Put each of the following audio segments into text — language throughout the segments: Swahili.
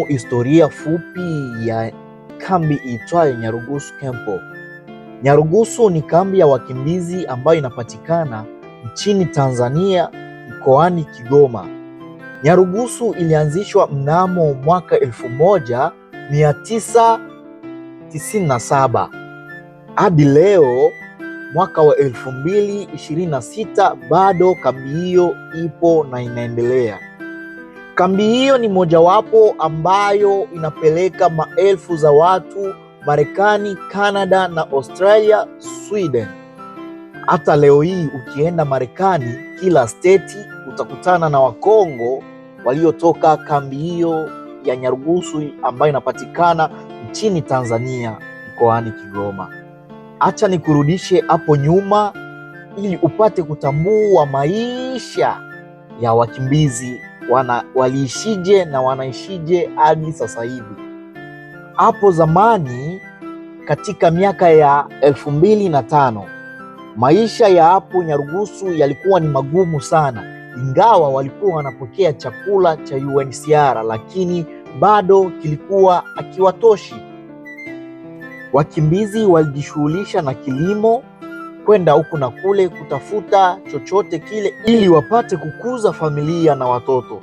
Historia fupi ya kambi iitwayo Nyarugusu Kempo. Nyarugusu ni kambi ya wakimbizi ambayo inapatikana nchini Tanzania mkoani Kigoma. Nyarugusu ilianzishwa mnamo mwaka 1997 hadi leo mwaka wa 2026 bado kambi hiyo ipo na inaendelea. Kambi hiyo ni mojawapo ambayo inapeleka maelfu za watu Marekani, Canada na Australia, Sweden. Hata leo hii ukienda Marekani, kila state utakutana na Wakongo waliotoka kambi hiyo ya Nyarugusu ambayo inapatikana nchini Tanzania mkoani Kigoma. Acha nikurudishe hapo nyuma ili upate kutambua maisha ya wakimbizi waliishije na wanaishije hadi sasa hivi. Hapo zamani katika miaka ya 2005 maisha ya hapo Nyarugusu yalikuwa ni magumu sana, ingawa walikuwa wanapokea chakula cha UNHCR, lakini bado kilikuwa hakiwatoshi. Wakimbizi walijishughulisha na kilimo, kwenda huku na kule kutafuta chochote kile ili wapate kukuza familia na watoto.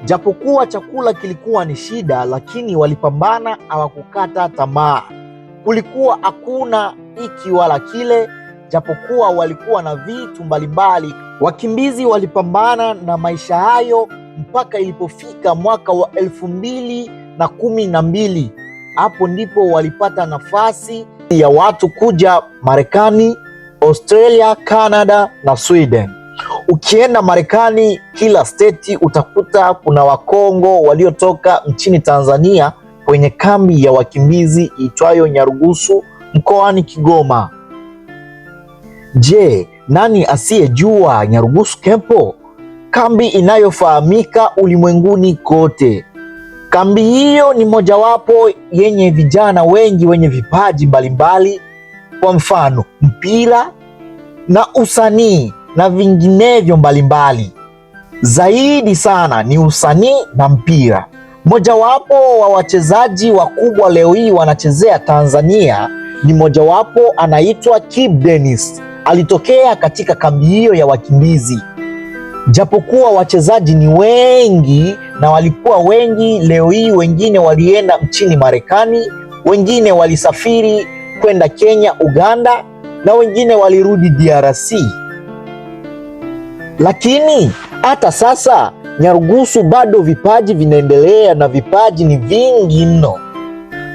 Japokuwa chakula kilikuwa ni shida, lakini walipambana, hawakukata tamaa. Kulikuwa hakuna hiki wala kile, japokuwa walikuwa na vitu mbalimbali. Wakimbizi walipambana na maisha hayo mpaka ilipofika mwaka wa 2012. Hapo ndipo walipata nafasi ya watu kuja Marekani, Australia, Canada na Sweden. Ukienda Marekani, kila state utakuta kuna Wakongo waliotoka nchini Tanzania kwenye kambi ya wakimbizi iitwayo Nyarugusu mkoani Kigoma. Je, nani asiyejua Nyarugusu Kempo, kambi inayofahamika ulimwenguni kote? Kambi hiyo ni mojawapo yenye vijana wengi wenye vipaji mbalimbali, kwa mfano mpira na usanii na vinginevyo mbalimbali. Zaidi sana ni usanii na mpira. Mojawapo wa wachezaji wakubwa leo hii wanachezea Tanzania ni mojawapo anaitwa Kibu Denis, alitokea katika kambi hiyo ya wakimbizi. Japokuwa wachezaji ni wengi na walikuwa wengi, leo hii wengine walienda nchini Marekani, wengine walisafiri kwenda Kenya, Uganda na wengine walirudi DRC. Lakini hata sasa Nyarugusu bado vipaji vinaendelea na vipaji ni vingi mno.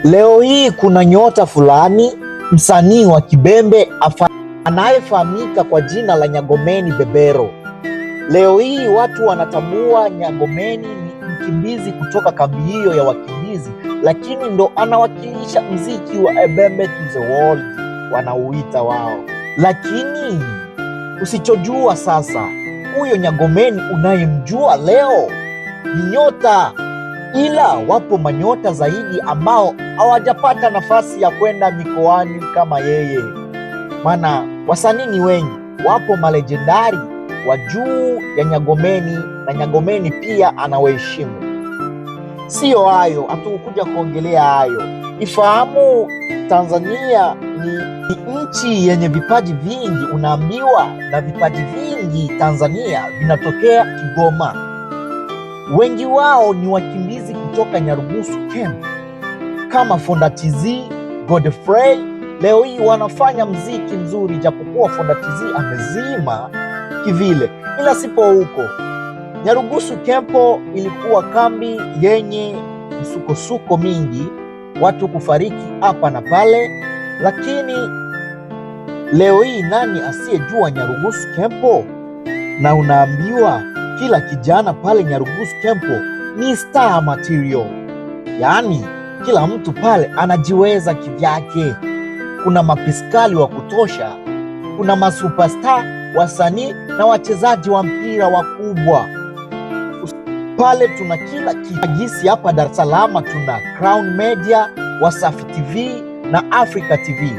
Leo hii kuna nyota fulani, msanii wa Kibembe anayefahamika kwa jina la Nyagomeni Bebero. Leo hii watu wanatambua Nyagomeni ni mkimbizi kutoka kambi hiyo ya wakimbizi, lakini ndo anawakilisha mziki wa Ebembe to the world wanauita wao. Lakini usichojua sasa, huyo Nyagomeni unayemjua leo ni nyota, ila wapo manyota zaidi ambao hawajapata nafasi ya kwenda mikoani kama yeye. Maana wasanii ni wengi, wapo malejendari wa juu ya Nyagomeni na Nyagomeni pia anawaheshimu. Siyo hayo, hatukuja kuongelea hayo. Ifahamu Tanzania ni nchi yenye vipaji vingi, unaambiwa na vipaji vingi Tanzania vinatokea Kigoma. Wengi wao ni wakimbizi kutoka Nyarugusu Camp kama Fonda TZ, Godfrey. Leo hii wanafanya mziki mzuri, japokuwa Fonda TZ amezima kivile, ila sipo huko. Nyarugusu Kempo ilikuwa kambi yenye msukosuko mingi, watu kufariki hapa na pale, lakini leo hii nani asiyejua Nyarugusu Kempo? Na unaambiwa kila kijana pale Nyarugusu Kempo ni star material, yaani kila mtu pale anajiweza kivyake. Kuna mapiskali wa kutosha, kuna masuperstar, wasanii na wachezaji wa mpira wakubwa pale. Tuna kila kitu jinsi. Hapa Dar es Salaam tuna Crown Media, Wasafi TV na Africa TV.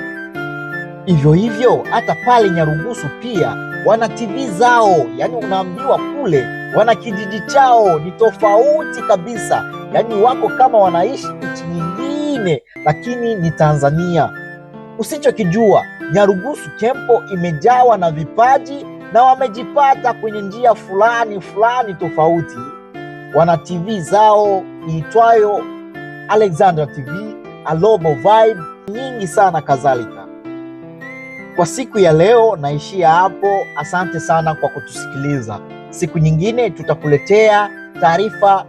Hivyo hivyo hata pale Nyarugusu pia wana TV zao, yaani unaambiwa kule Wana kijiji chao ni tofauti kabisa, yaani wako kama wanaishi nchi nyingine, lakini ni Tanzania. Usichokijua, Nyarugusu Kempo imejawa na vipaji na wamejipata kwenye njia fulani fulani tofauti. Wana TV zao iitwayo Alexandra TV, Alobo Vibe, nyingi sana kadhalika. Kwa siku ya leo naishia hapo. Asante sana kwa kutusikiliza. Siku nyingine tutakuletea taarifa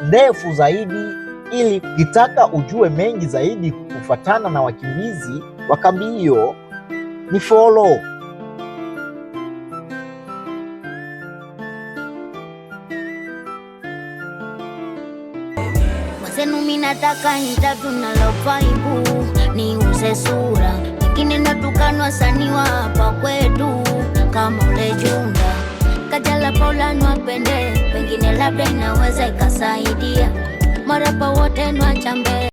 ndefu zaidi, ili ukitaka ujue mengi zaidi kufuatana na wakimbizi wa kambi hiyo, ni follow. Mwenzenu mi nataka interview na love vibe, niuze sura, lakini natukanwa saniwa hapa kwetu kama ule Junda Kajala Paula nwapende, pengine labda inaweza ikasaidia marapa wote nwachambe.